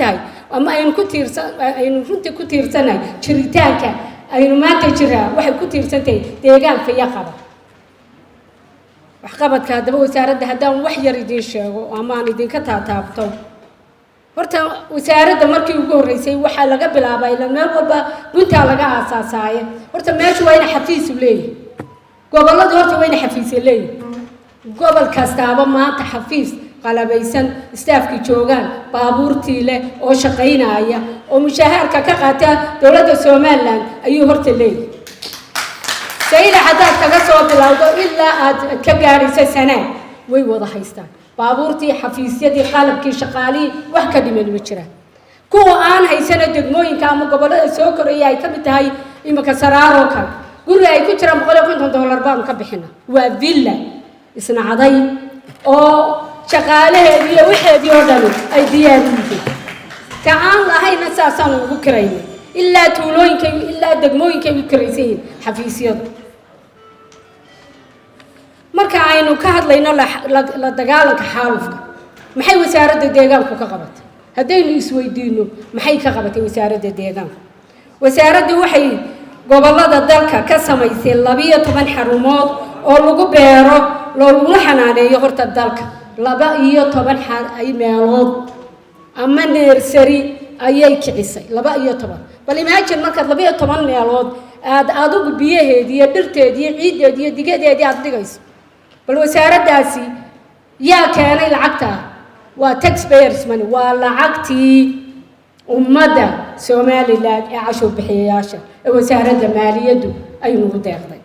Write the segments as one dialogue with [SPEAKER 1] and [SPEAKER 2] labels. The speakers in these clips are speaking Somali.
[SPEAKER 1] Tahay ama aynu ku tiirsan, aynu runtii ku tiirsanahay jiritaanka aynu maanta jiraa, waxay ku tiirsan tahay deegaan fayo qaba. Waxqabadka haddaba wasaaradda haddaan wax yar idiin sheego ama aan idinka taataabto, horta wasaaradda markii ugu horreysay waxaa laga bilaabaa, ila meel walba guntaa laga aasaasaaye, horta meeshu waa ina xafiisu leeyahay. Gobolladu horta waa ina xafiisya leeyihin. Gobol kastaaba maanta xafiis qalabaysan, staff-kii joogaan, baabuurtii leh oo shaqaynaya oo mushahaarka ka qaata dowladda Somaliland ayuu horta leeyahay. Sayla haddaad kaga soo bilowdo ilaa aad ka gaadhayso Sanaag, way wada haystaan baabuurtii, xafiisyadii, qalabkii, shaqaalihii, wax ka dhiman ma jiraan. Kuwa aan haysana, degmooyinka ama gobollada soo koraya ay ka mid tahay iminka Saraaroo kale, guri ay ku jiraan $150 baanu ka bixina. Waa villa isnacday oo shaqaalaheedii iyo waxeedii oo dhani ay diyaar u yihiin. Ka aan lahayna saasaanu ugu kiraynay. Ilaa tuulooyinkay, ilaa degmooyinkay u kiraysan yihiin xafiisyadu. Marka aynu ka hadlayno la dagaalanka xaalufka, maxay wasaaradda deegaanku ka qabatay? Haddaynu isweydiino, maxay ka qabatay wasaaradda deegaanku? Wasaaraddu waxay gobollada dalka ka samaysay 12 xarumood oo lagu beero, loolagula xanaaneeyo horta dalka. 12 meelood ama nursery ayay kicisay, 12. Bal imagine markaad 12 meelood aad adigu biyaheedii iyo dhirteedii iyo ciiddeedii iyo digadeedii aada dhigayso. Bal wasaaraddaasi yaa keenay lacagta? Waa taxpayers money, waa lacagtii ummadda Somaliland ee cashuur bixiyayaasha ee wasaaradda maaliyaddu ay nagu deeqday.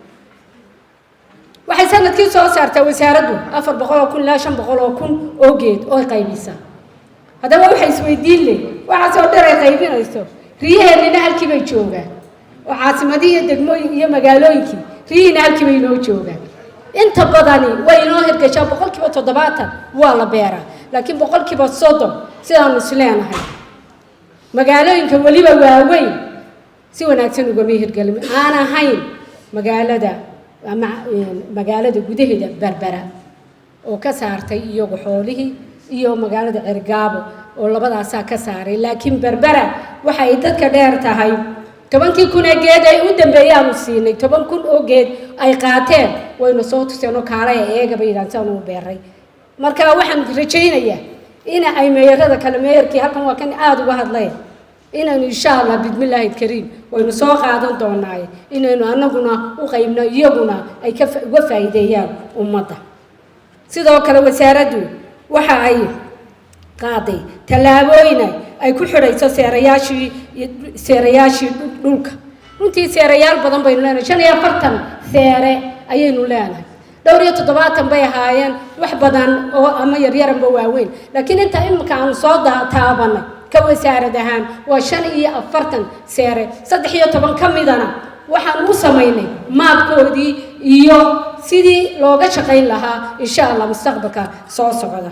[SPEAKER 1] Waxay sanadkii soo saartaa wasaaraddu 400,000 ilaa 500,000 oo geed oo qaybisaa. Haddaba waxay isweydiin leh, waxaasoo dhan ay qaybinayso, riyaheennina halkii bay joogaan oo caasimadihii iyo degmooyin iyo magaalooyinkii riyihiina halkii bay inoo joogaan. Inta badani way inoo hirgashaa, 70% waa la beeraa, laakiin 30% sidaanu is leenahay magaalooyinka weliba waaweyn si wanaagsan ugama hirgelin, aan ahayn magaalada ama magaalada gudaheeda Berbera oo ka saartay iyagu xoolihii, iyo magaalada Cergaabo oo labadaasaa ka saaray. Laakiin Berbera waxa ay dadka dheer tahay 10-kii kun ee geed ay u dambeeyaanu siinay, 10,000 oo geed ay qaateen, wayna soo tuseen oo kaalaya eega bay yidhahan saan u beeray. Marka waxaan rajaynayaa in ay meeyarada kale, meeyarkii halkan waa kan aada uga hadlay, inaynu insha Allah bismillaahi kariim waynu soo qaadan doonaaye inaynu anaguna u qaybno, iyaguna ay ka uga faa'iideeyaan ummadda. Sidoo kale wasaaraddu waxa ay qaaday tallaabooyin ay ku xidhayso seerayaashii dhulka. Runtii seerayaal badan baynu leenahay, 45 seere ayaynu leenahay. Dhowr iyo toddobaatan bay ahaayeen, wax badan oo ama yaryaranba waaweyn, laakiin inta imika aanu soo taabanay ka wasaarad ahaan waa 45 seere. 13 ka midana waxaan u samaynay map-koodii iyo sidii looga shaqayn lahaa insha Allah mustaqbalka soo socda.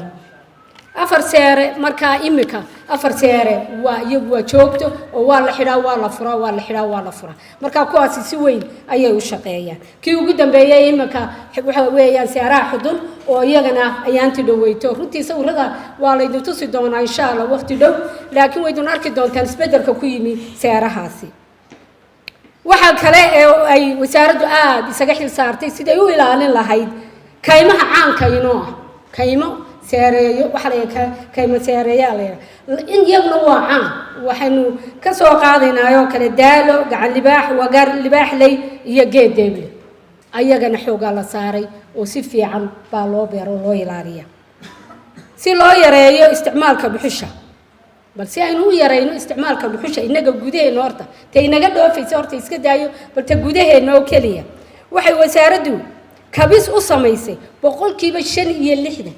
[SPEAKER 1] Afar seere markaa imika, afar seere waa iyagu waa joogto oo waa la xidhaa, waa la furaa, waa la xidhaa, waa la furaa. Markaa kuwaasi si weyn ayay u shaqeeyaan. Kii ugu dambeeyey imika waxa weeyaan seeraha Xudun oo iyagana ayaanti dhoweyto. Runtii sawirada waa laydin tusi doonaa insha Allah waqti dhow, laakiin waydun arki doontaan isbeddelka ku yimi seerahaasi. Waxaa kale ee ay wasaaraddu aada isaga xil saartay siday u ilaalin lahayd kaymaha caanka inoo ah, kaymo seereeyo waxaa la yidhaha, kaymo seereeyaa la yidhaha, in iyaguna waa caan. Waxaynu ka soo qaadaynaa oo kale Daalo, Gacan Libaax, Wagar, Libaaxley iyo Geed Deeble. Ayagana xoogaa la saaray oo si fiican baa loo beero oo loo ilaaliya si loo yareeyo isticmaalka dhuxusha. Bal si aynu u yarayno isticmaalka dhuxusha inaga gudaheena, horta ta inaga dhoofaysa horta iska daayo, bal ta gudaheena oo keliya, waxay wasaaraddu kabis u samaysay 65%.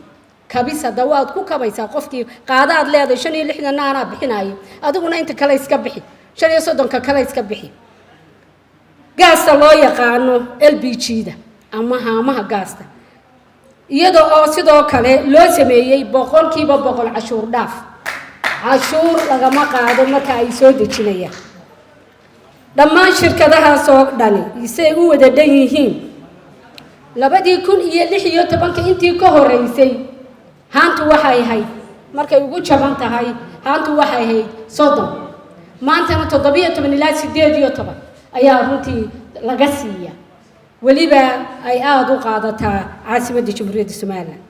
[SPEAKER 1] Kabis hadda waad ku kabaysaa qofkii qaadaad leedahay, 65-na anaa bixinayo, adiguna inta kale iska bixi, 35-ka kale iska bixi. Gaasta loo yaqaano LPG-da ama haamaha gaasta, iyada oo sidoo kale loo sameeyey 100% cashuur dhaaf, cashuur lagama qaado marka ay soo dejinayaan. Dhammaan shirkadahaasoo dhani say u wada dhan yihiin, 2016-ka intii ka horeysay haantu waxay ahayd Markay ugu jaban tahay haantu waxay ahayd 30, maantana 17 ilaa 18 ayaa runtii laga siiya. Weliba ay aada u qaadataa caasimadda Jamhuuriyadda Somaliland.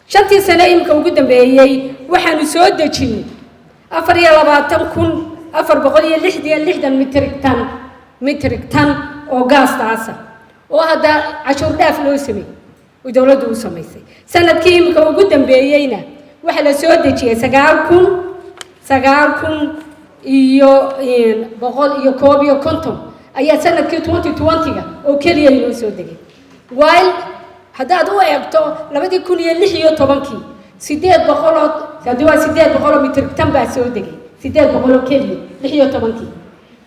[SPEAKER 1] 5-tii sane imika ugu dambeeyey waxaanu soo dejinnay 24,466 metric ton oo gaastaasa, oo hadda cashuur dhaaf loo sameeyey oo dowladdu u samaysay. Sanadkii imika ugu dambeeyeyna waxaa la soo dejiyey 9,151 ayaa sanadkii 2020-ga oo keliya inoo soo degay, while haddaad u eegto 2016-kii 800-oo, haddii waa 800-oo metric ton baa soo degay, 800-oo keliya 16-kii.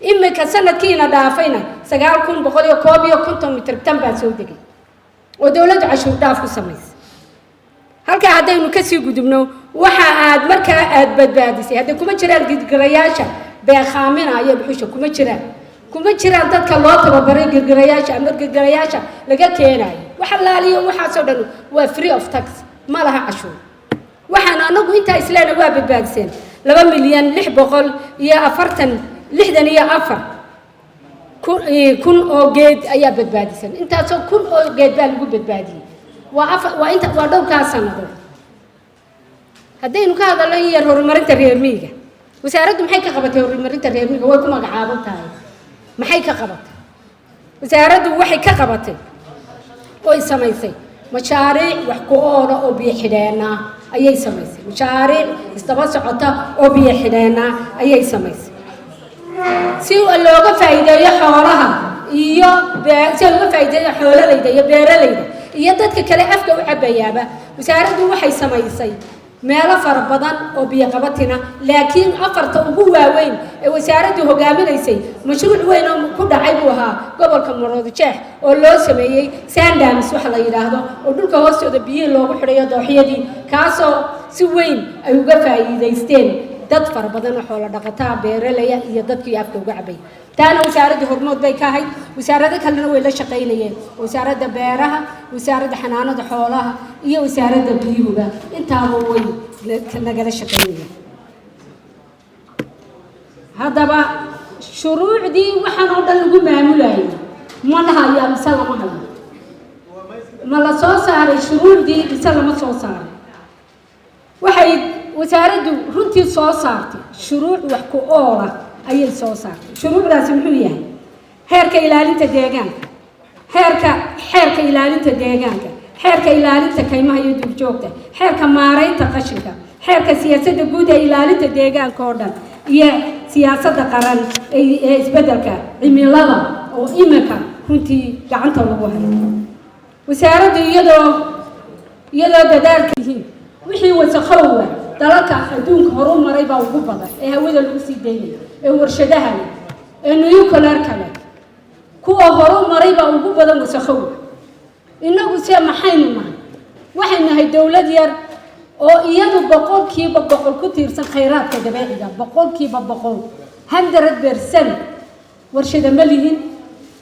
[SPEAKER 1] Imika sanadkiina dhaafayna 9,151 metric ton baa soo degay oo dowladdu cashuur dhaaf ku samaysay. Halkaa haddaynu kasii gudubno, waxa aad markaa aad badbaadisay hadda kuma jiraan girgirayaasha beekaaminaya dhuxusha, kuma jiraan dadka loo tababaray girgirayaasha ama girgirayaasha laga keenayo. Wax allaaliyo waxaasoo dhan waa free of tax, ma laha cashuur. Waxaan anagu intaa isleena waa badbaadiseen 2,640,064 kun oo geed ayaa badbaadisan. Intaasoo kun oo geed baa lagu badbaadiyey. Waa afar, waa inta, waa dhowrkaa sannadood. Haddaynu ka hadalno in yar horumarinta reer miyiga, wasaaraddu maxay ka qabatay horumarinta reer miyiga? Way ku magacaaban tahay. Maxay ka qabatay wasaaraddu? Waxay ka qabatay oy samaysay mashaariic wax ku oola oo biyo xidheena ayay samaysay. Mashaariic isdaba socota oo biyo xidheena ayay samaysay si looga faa'iideeyo xoolaha iyo si looga faa'iideeyo xoolalayda iyo beeralayda iyo dadka kale afka u cabayaaba. Wasaaraddu waxay samaysay meelo fara badan oo biyo qabatina, laakiin afarta ugu waaweyn ee wasaaraddu hogaaminaysay mashruuc weyn oo ku dhacay buu ahaa gobolka Maroodijeex, oo loo sameeyey sand dams waxa la yidhaahdo, oo dhulka hoostooda biyihii loogu xidhayo dooxyadii, kaasoo si weyn ay uga faa'iidaysteen dad fara badan oo xoolo dhaqataa, beeralaya iyo dadkii afka uga cabay. Taana wasaaradda hormood bay ka ahayd. Wasaarado kalena way la shaqaynayeen: wasaaradda beeraha, wasaaradda xanaanada xoolaha iyo wasaaradda biyuhuba, intaaba way nagala shaqaynayeen. Haddaba shuruucdii waxaan oo dhan lagu maamulayay ma la hayaa mise lama hayo? Ma la soo saaray shuruucdii mise lama soo saaray? Waxay wasaaraddu runtii soo saartay shuruuc wax ku oola ayay soo saartay. Shuruucdaasi muxuu yahay? Heerka ilaalinta deegaanka, heerka xeerka ilaalinta deegaanka, xeerka ilaalinta kaymaha iyo duurjoogta, xeerka maaraynta qashinka, xeerka siyaasadda guud ee ilaalinta deegaanka oo dhan, iyo siyaasadda qaran ee isbeddelka cimilada oo imika runtii gacanta lagu hayo. Wasaaraddu iyadoo dadaalka yihiin wixii wasakhowga dalalka adduunka horu maray baa ugu badan ee hawada lagu sii daynayo, ee warshadaha leh, ee nuclear-ka leh, kuwa horu maray baa ugu badan wasakhowga. Innagu se maxaynu nahay? Waxay nahay dowlad yar oo iyadu 100% ku tiirsan khayraadka dabeeciga, 100%, 100%. Warshada ma lihin.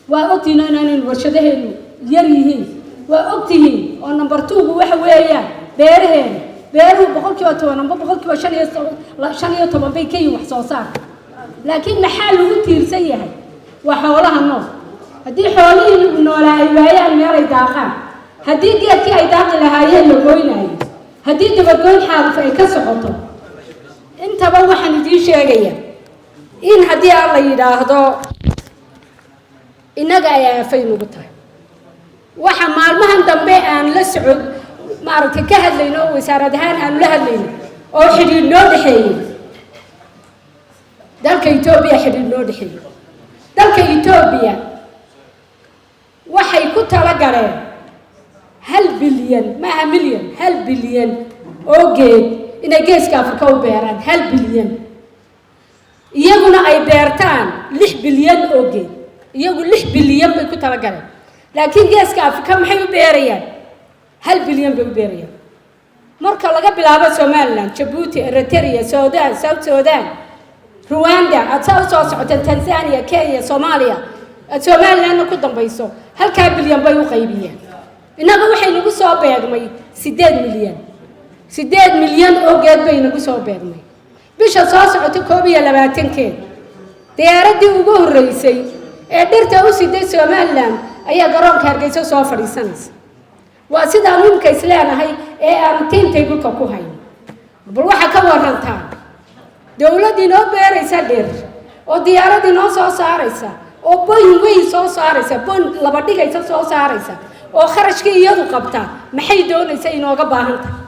[SPEAKER 1] Waa ogtihiin inaanaynu warshadaheenu yar yihiin, waa ogtihiin. Oo number two-gu waxa weeyaan beeraheena. Beeruhu 10% amba 15% bay ka yihiin wax soo saarka, laakiin maxaa lagu tiirsan yahay? Waa xoolaha nool. Haddii xoolihii noolaa ay waayaan meelay daaqaan, haddii geedkii ay daaqi lahaayeen la goynaayo, haddii dabargoyn xaaluf ay ka socoto, intaba waxaan idiin sheegaya in haddii aan la yidhaahdo innaga ay aafay nagu tahay. Waxa maalmahan dambe aan la socod maaragtay ka hadlayno oo wasaarad ahaan aanu la hadlayno oo xidhiidh noo dhexeeyey dalka Etoobiya, xidhiidh noo dhexeeyey dalka Etoobiya, waxay ku talagaleen 1 bilyan, maaha milyan, 1 bilyan oo geed inay Geeska Afrika u beeraan, 1 bilyan, iyaguna ay beertaan 6 bilyan oo geed. Iyagu 6 bilyan bay ku talagaleen, laakiin Geeska Afrika maxay u beerayaan? 1 bilyan bay u beerayaan. Marka laga bilaabo Somaliland, Jabuuti, Eritrea, Sudan, South Sudan, Ruwanda, aad saa usoo socoteen, Tanzania, Kenya, Soomaaliya, aad Somalilandna ku dambayso, halkaa bilyan bay u qaybiyeen. Innaga waxay nagu soo beegmay 8 milyan. 8 milyan oo geed bay nagu soo beegmay. Bisha soo socota 21-keed diyaaraddii ugu horreysay ee dhirta u siday Somaliland ayaa garoonka Hargeysa soo fadhiisanaysa. Waa sidaan imka isleenahay ee aanu timetable-ka ku hayno. Bal waxaa ka warantaa dowladd inoo beeraysa dhir oo diyaarad inoo soo saaraysa oo Boeing weyn soo saaraysa, Boeing laba dhigaysa soo saaraysa, oo kharashkii iyadu qabtaa. Maxay doonaysa inooga baahan tahay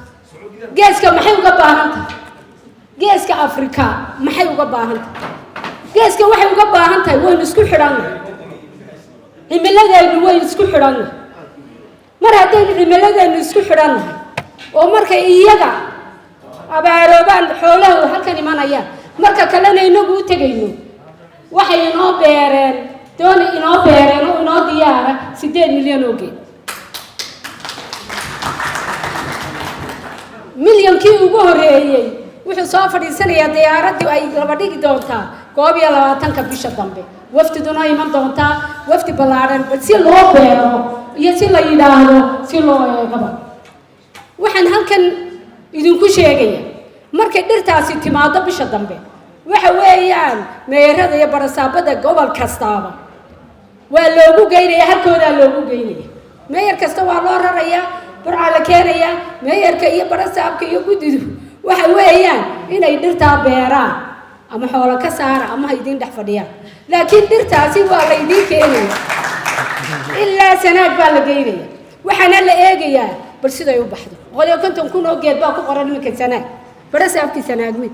[SPEAKER 1] Geeska? Maxay uga baahan tahay Geeska Afrika? Maxay uga baahan tahay Geeska? Waxay uga baahan tahay waynu isku xidhannahay, cimiladeennu waynu isku xidhannahay. Mar haddaynu cimiladeennu isku xidhannahay oo markay iyaga abaaroobaan xooluhu halkan imanayaan, marka kalena inagu u tegayno, waxay inoo beereen doona inoo beereen oo inoo diyaara 8 milyan oo geed. Milyankii ugu horreeyey wuxuu soo fadhiisanayaa diyaaraddii ay laba dhigi doontaa 21-ka bisha dambe. Wafdiduna iman doontaa, wafdi ballaadhan, bal si loo beero iyo si la yidhaahdo si loo eegaba. Waxaan halkan idinku sheegaya, markay dhirtaasi timaado bisha dambe, waxa weeyaan meerada iyo barasaabada gobol kastaaba waa loogu geynaya, halkoodaa loogu geynaya. Meeyar kasta waa loo rarayaa, Burcaa la keenayaa. Meeyarka iyo barasaabka iyo guddidu waxa weeyaan inay dhirtaa beeraan, ama xoolo ka saara ama ha idiin dhex fadhiyaan, laakiin dhirtaasi waa la idiin keenaya. Ilaa Sanaag baa la geynaya, waxaana la eegayaa bal siday u baxdo. 150,000 oo geed baa ku qoran iminka Sanaag. Barasaabkii Sanaagmid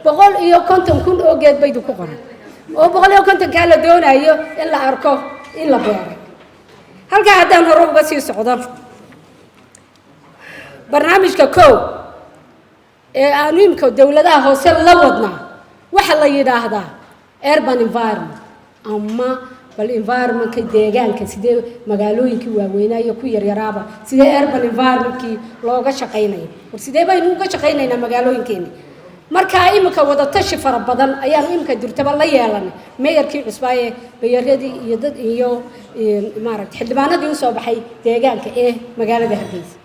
[SPEAKER 1] 150,000 oo geed baydu ku qoran, oo 150-kaa la doonayo in la arko in la beeray. Halkaa haddaan hore uga sii socdo, barnaamijka kow ee aanu imika dowladaha hoose la wadnaa waxaa la yidhaahdaa urban environment, ama bal environmentka deegaanka, sidee magaalooyinkii waaweynaa iyo ku yaryaraaba, sidee urban environmentkii looga shaqaynayo, war sidee baynu uga shaqaynaynaa magaalooyinkeeni? Markaa iminka wadatashi fara badan ayaanu iminka durtaba la yeelanay meeyarkii cusbaaye, meeyaradii iyo dad iyo maaragta xildhibaanadii usoo baxay deegaanka ee magaalada Hargeysa.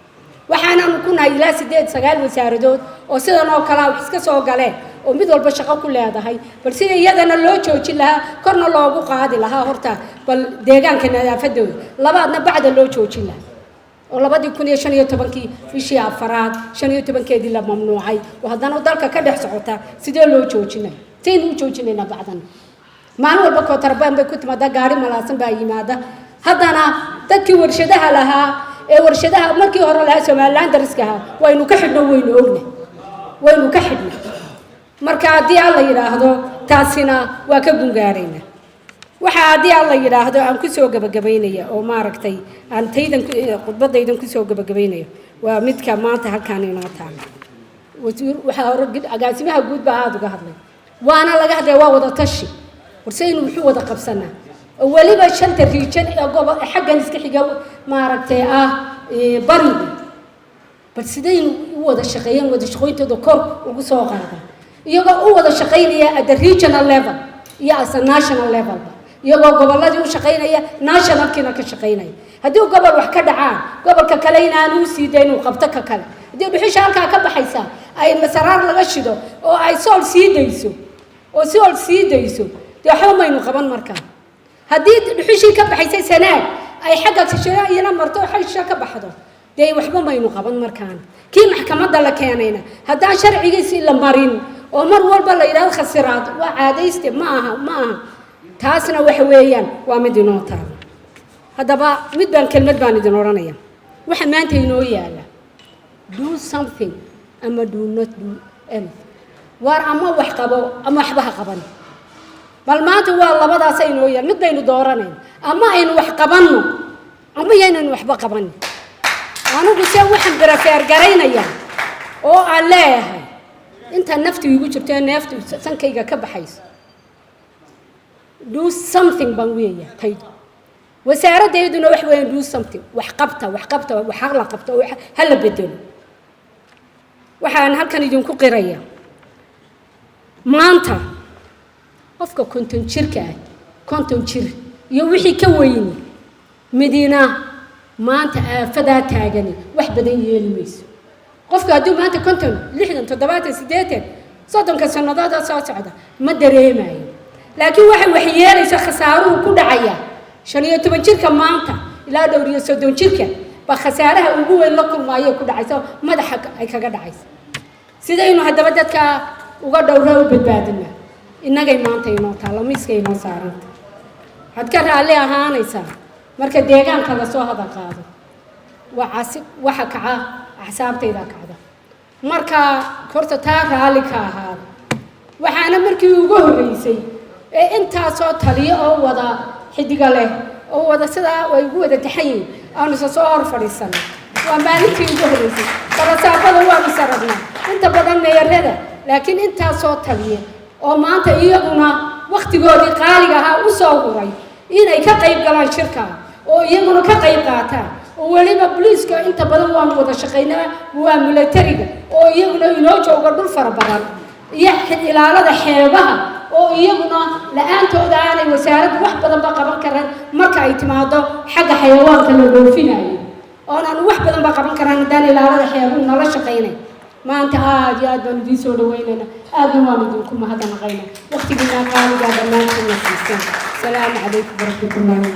[SPEAKER 1] Waxaanaanu ku nahay ilaa sideed sagaal wasaaradood oo sidan oo kalea wax iska soo galeen oo mid walba shaqo ku leedahay, bal sida iyadana loo joojin lahaa, korna loogu qaadi lahaa horta bal deegaanka nadaafadooda, labaadna bacda loo joojin lahaa, oo 2015-kii bishii afaraad 15-keedii la mamnuucay oo haddana dalka ka dhex socota. Sidee loo joojinaya? Saynu u joojinaynaa bacdan? Maalin walba kootarabaan bay ku timaadaa, gaari malaasan baa yimaada. Haddana dadkii warshadaha lahaa ee warshadaha markii hore lahaa, Somaliland dariska ahaa, waynu ka xidhno, waynu ogna, waynu ka xidhna. Marka haddii Alla yidhaahdo, taasina waa ka gungaarayna. Waxaa haddii Alla yidhaahdo aan kusoo gabagabaynaya oo maaragtay aan taydan khudbadaydan kusoo gabagabaynayo waa midka maanta halkaan inoo taala. Wasiir waxaa hore, agaasimaha guud baa aada uga hadlay, waana laga hadlaya, waa wada tashi. Warsaynu wuxuu wada qabsanaa oo weliba shanta region ee gobo xaggan iska xiga, maaragtay ah bariga, bal sidaynu u wada shaqeeyeen, wada shaqooyintooda kor ugu soo qaadaan, iyagoo u wada shaqaynaya at the regional level iyo as a national levelba, iyagoo gobolladii u shaqaynaya, nationalkiina ka shaqaynaya. Haddii gobol wax ka dhacaan, gobolka kale inaanu u sii dayn uu qabto ka kale. Haddii dhuxusha halkaa ka baxaysa ay Masaraar laga shido oo ay Sool sii dayso oo Sool sii dayso, dee waxba maynu qaban markaa. Haddii dhuxushii ka baxaysay Sanaag ay xagga shisheeye iyana marto oo xaysha ka baxdo, dee waxba maynu qaban markaana. Kii maxkamadda la keenayna haddaan sharcigiisii la marin oo mar walba la yidhahdo khasiraad waa caadayste, ma aha, ma aha. Taasna waxa weeyaan waa mid inoo taalo. Haddaba mid baan kelmad baan idin odhanaya. Waxa maanta inoo yaala: do something ama do not do anything. Waar ama wax qabo ama waxba ha qaban. Bal maanta waa labadaasa inoo yaal, mid baynu dooranayn: ama aynu wax qabanno ama yaynaynu waxba qabanin. Anigu se waxaan prefer garaynayaa oo aan leeyahay, intaa naftu igu jirto ee neeftu sankayga ka baxayso, do something baan weeya taydu. Wasaaraddayduna wax weeyaan do something, wax qabta, wax qabta, wax la qabto, ha la bedelo. Waxaan halkan idinku qiraya, maanta qofka 50 jirka ah, 50 jir iyo wixii ka weyni, midina maanta aafadaa taagani wax badan yeeli mayso. Qofka hadduu maanta 50, 60, 70, 80, 30-ka sannadood oo soo socda ma dareemayo, laakiin waxay waxyeelaysa khasaaruhu ku dhacaya 15 jirka maanta ilaa dhowr iyo 30 jirka baa khasaaraha ugu weyn la kulmaayo ku dhacaysa, madaxa ay kaga dhacaysa. Sidaynu haddaba dadka uga dhowra u badbaadinaa, innagay maanta inoo taalla, miiska inoo saaranta. Waxaad ka raalli ahaanaysaa marka deegaanka lasoo hadal qaado, waa casi waxa kaca, axsaabtayda kacda. Marka horta taa raalli ka ahaada. Waxaana markii ugu horreysay ee intaasoo taliyo oo wada xidiga leh oo wada sidaa ay ugu wada taxan yihiin aanu isa soo hor fadhiisanay, waa maalintii ugu horreysay. Barasaabada waanu saragnaa inta badan, meeyarada, laakiin intaasoo taliya oo maanta iyaguna wakhtigoodii qaaliga ahaa u soo huray inay ka qayb galaan shirka oo iyaguna ka qayb qaataan, oo weliba boliiska inta badan waanu wada shaqaynaa, waa milatariga oo iyaguna inoo jooga dhul fara badan, iyo ilaalada xeebaha oo iyaguna la-aantooda aanay wasaaraddu wax badanba qaban karan marka ay timaado xagga xayawaanka la dhoofinayo, oonaan wax badanba qaban karan haddaan ilaalada xeebuhu nala shaqaynay. Maanta aada iyo aad baan idiin soo dhaweynayna, aadna waan idinku mahadnaqayna waqtigiina qaaligaa dhammaantiina siiseen. Asalaamu calaykum waraxmatullahi.